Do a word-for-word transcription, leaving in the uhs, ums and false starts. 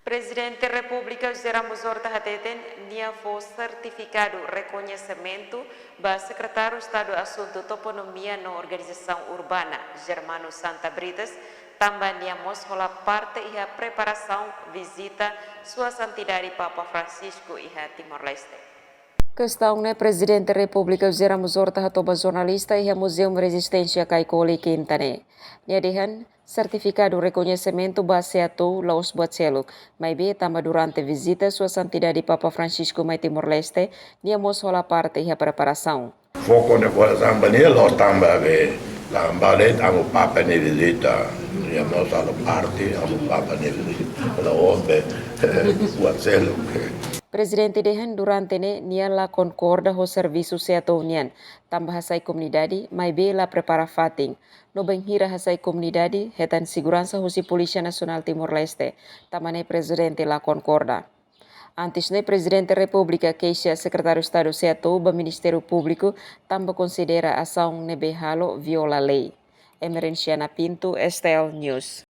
Prezidente Repúblika José Ramos Horta hateten, nia fó sertifikadu rekoñesimentu ba Sekretáriu Estadu Asuntu Toponímia no Organizasaun Urbana, Germano Santa Britas, tanba nia mós hola parte iha preparasaun vizita Sua Santidade Papa Francisco iha Timor-Leste. Kestaun ne'e Prezidente Repúblika José Ramos Horta hato'o ba jornalista iha Muzeu Rezisténsia Caicoli, Kinta ne'e. Nia dehan, sertifikadu rekoñesimentu ba SEATOU la'ós buat seluk, maibé tanba durante vizita Sua Santidade Papa Francisco mai Timor-Leste, nia mós hola parte iha preparasaun. Foku ne'e fó hanesan ba nia la'ós tanba be, tanba de'it ami Papa nia vizita, nia mós hola parte ami Papa nia vizita, la'ós be buat seluk. Prezidente dehan durante ne'e nia la konkorda ho servisu SEATOU nian, tanba hasai komunidade, maibé la prepara fatin. No bainhira hasai komunidade, hetan seguransa husi Polísia Nasionál Timor-Leste, tanba ne'e Prezidente la konkorda. Antes ne'e Prezidente Repúblika keixa Sekretáriu Estadu SEATOU ba Ministériu Públiku, tanba konsidera asaun ne'ebé halo viola lei. Emerenciana Pinto, STL News.